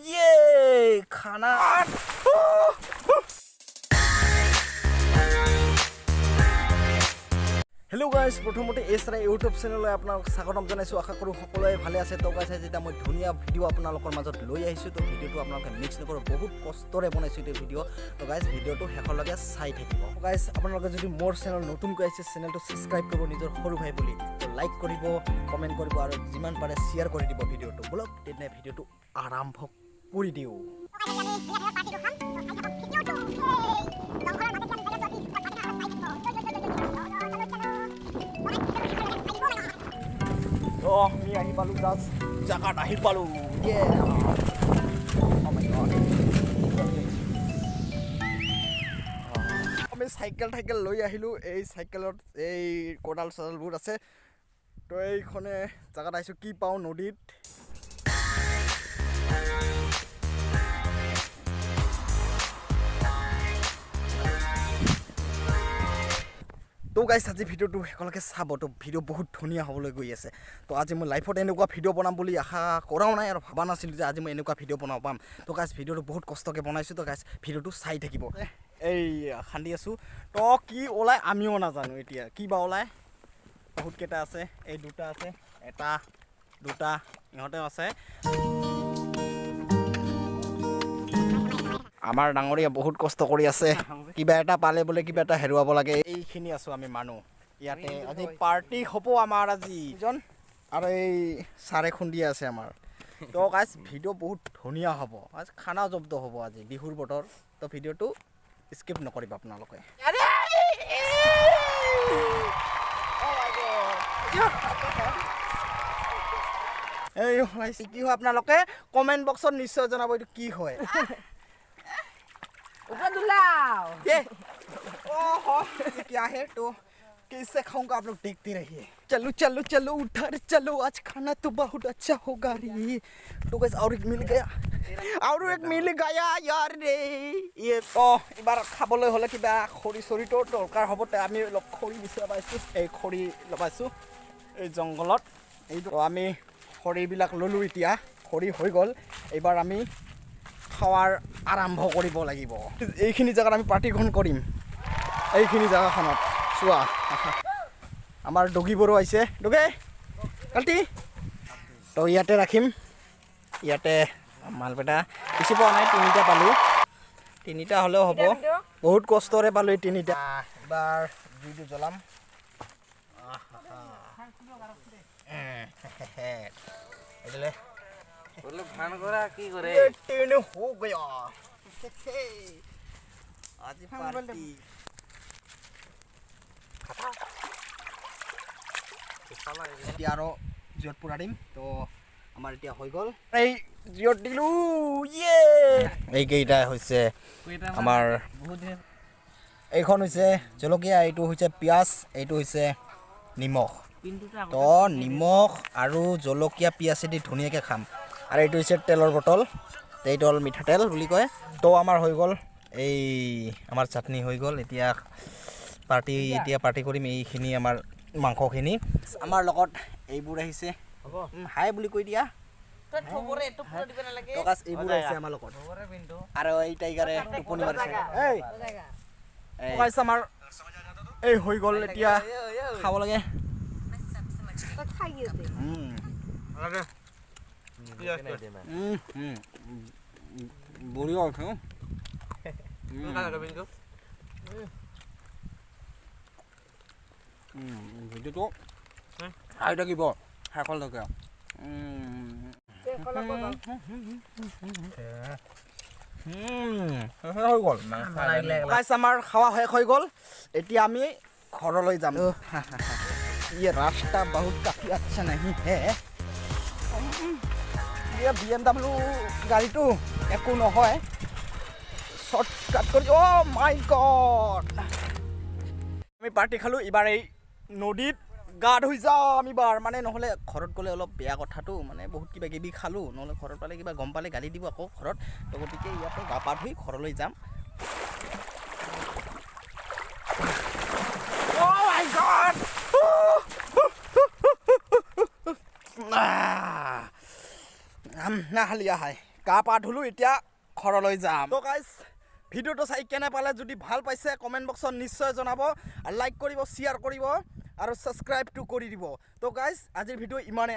ইয়ে খানা। Hello' guys, প্ৰথমতে এছ ৰাই ইউটিউব চেনেললৈ আপোনাক স্বাগতম জনাইছোঁ। আশা কৰোঁ সকলোৱে ভালে আছে। তো গাইজ, আজি মই ধুনীয়া ভিডিঅ' আপোনালোকৰ মাজত লৈ আহিছোঁ। তো ভিডিঅ'টো আপোনালোকে মিছ নকৰোঁ, বহুত কষ্টৰে বনাইছোঁ এইটো ভিডিঅ'। তো গাইজ, ভিডিঅ'টো শেষলৈকে চাই থাকিব। গাইজ, আপোনালোকে যদি মোৰ চেনেল নতুনকৈ আহিছে, চেনেলটো ছাবস্ক্ৰাইব কৰিব নিজৰ সৰু ভাই বুলি। তো লাইক কৰিব, কমেণ্ট কৰিব আৰু যিমান পাৰে শ্বেয়াৰ কৰি দিব ভিডিঅ'টো। ব'লক তেনে ভিডিঅ'টো আৰম্ভ কৰি দিওঁ। তো আমি আহি পালোঁ, জাষ্ট জাগাত আহি পালোঁ। Oh my God. আমি চাইকেল থাইকেল লৈ আহিলোঁ। এই চাইকেলত এই কোদাল চোদালবোৰ আছে। তো এইখনে জাগাত আহিছোঁ, কি পাওঁ নদীত। তো গাইছ, আজি ভিডিঅ'টো শেষলৈকে চাব। তো ভিডিঅ' বহুত ধুনীয়া হ'বলৈ গৈ আছে। তো আজি মই লাইফত এনেকুৱা ভিডিঅ' বনাম বুলি আশা কৰাও নাই আৰু ভবা নাছিলোঁ যে আজি মই এনেকুৱা ভিডিঅ' বনাব পাম। তো গাইছ, ভিডিঅ'টো বহুত কষ্টকৈ বনাইছোঁ। তো গাইছ, ভিডিঅ'টো চাই থাকিব। এই খান্দি আছোঁ। তো কি ওলাই আমিও নাজানো এতিয়া, কি বা ওলাই। বহুত কেইটা আছে, এই দুটা আছে, এটা দুটা ইহঁতেও আছে। আমাৰ ডাঙৰীয়া বহুত কষ্ট কৰি আছে। কিবা এটা পালে বোলে কিবা এটা হেৰুৱাব লাগে। এইখিনি আছোঁ আমি মানুহ ইয়াতে। আজি পাৰ্টি হ'ব আমাৰ আজি জন আৰু এই চাৰে খুন্দি আছে আমাৰ। তো গাইজ, ভিডিঅ' বহুত ধুনীয়া হ'ব আজি, খানা জব্দ হ'ব আজি, বিহুৰ বতৰ। তো ভিডিঅ'টো স্কিপ নকৰিব আপোনালোকে। এই ওলাইছে, কি হয় আপোনালোকে কমেণ্ট বক্সত নিশ্চয় জনাব এইটো কি হয়। ये ओहो, ये क्या है? तो कैसे खाऊंगा, आप लोग देखते रहिए। चलो चलो चलो, उधर चलो, आज खाना तो बहुत अच्छा होगा रे। तो गाइस, और एक मिल गया, और एक मिल गया यार रे। ये অ এইবাৰ খাবলৈ হ'লে কিবা খৰি চৰিটো দৰকাৰ হ'ব। তে আমি অলপ খৰি বিচাৰি পাইছোঁ, এই খৰি লগাইছোঁ এই জংঘলত। এইটো আমি খৰিবিলাক ল'লোঁ, এতিয়া খৰি হৈ গ'ল। এইবাৰ আমি খোৱাৰ আৰম্ভ কৰিব লাগিব। এইখিনি জেগাত আমি পাৰ্টিখন কৰিম, এইখিনি জেগাখনত। চোৱা, আমাৰ ডগীবোৰো আহিছে। ডগে কাল্টি, তো ইয়াতে ৰাখিম। ইয়াতে মালপেটা বেছি পোৱা নাই, তিনিটা পালোঁ। তিনিটা হ'লেও হ'ব, বহুত কষ্টৰে পালোঁ এই তিনিটা। এবাৰ জুইটো জ্বলাম। এইফালে কি কৰে? টেনে हो गया আজি পাৰ্টি। এতিয়া আৰু জুইত পুৰা দিম। তো আমাৰ এতিয়া হৈ গ'ল, এই জুইত দিলোঁ। ইয়ে, এইকেইটা হৈছে আমাৰ, এইখন হৈছে জলকীয়া, এইটো হৈছে পিঁয়াজ, এইটো হৈছে নিমখ। তো নিমখ আৰু জলকীয়া পিঁয়াজেদি ধুনীয়াকৈ খাম। আৰু এইটো হৈছে তেলৰ বটল, এইটো হ'ল মিঠাতেল বুলি কয়। তো আমাৰ হৈ গ'ল, এই আমাৰ চাটনি হৈ গ'ল। এতিয়া পাৰ্টি, এতিয়া পাৰ্টি কৰিম। এইখিনি আমাৰ মাংসখিনি, আমাৰ লগত এইবোৰ আহিছে। হাই বুলি কৈ দিয়া। তো গাইছ, এইবোৰ আহিছে আমাৰ লগত আৰু এই টাইগাৰে টোপনি মাৰিছে। এই গাইছ, আমাৰ এই হৈ গ'ল, এতিয়া খাব লাগে। বঢ়িয়া হৈছে। ভিডিঅ'টো চাই থাকিব শেষলৈকে। হৈ গ'ল গাইছ, আমাৰ খোৱা শেষ হৈ গ'ল। এতিয়া আমি ঘৰলৈ যাম। ये रास्ता बहुत काफ़ी अच्छा नहीं है। ये BMW গাড়ীটো একো নহয়, শ্বৰ্টকাট কৰি। অ' মাই গড, আমি পাৰ্টি খালোঁ, এইবাৰ এই নদীত গা ধুই যাম এইবাৰ। মানে নহ'লে ঘৰত গ'লে অলপ বেয়া কথাটো, মানে বহুত কিবা কিবি খালোঁ, নহ'লে ঘৰত পালে কিবা গম পালে গালি দিব আকৌ ঘৰত। তো গতিকে ইয়াতে গা পা ধুই ঘৰলৈ যাম। Oh my God! আহ! নাহালিয়া হাই, গা পা ধুলোঁ, এতিয়া ঘৰলৈ যাম। তো গাইজ, ভিডিঅ'টো চাই কেনে পালে? যদি ভাল পাইছে, কমেণ্ট বক্সত নিশ্চয় জনাব আৰু লাইক কৰিব, শ্বেয়াৰ কৰিব আৰু ছাবস্ক্ৰাইবটো কৰি দিব। তো গাইজ, আজিৰ ভিডিঅ' ইমানেই।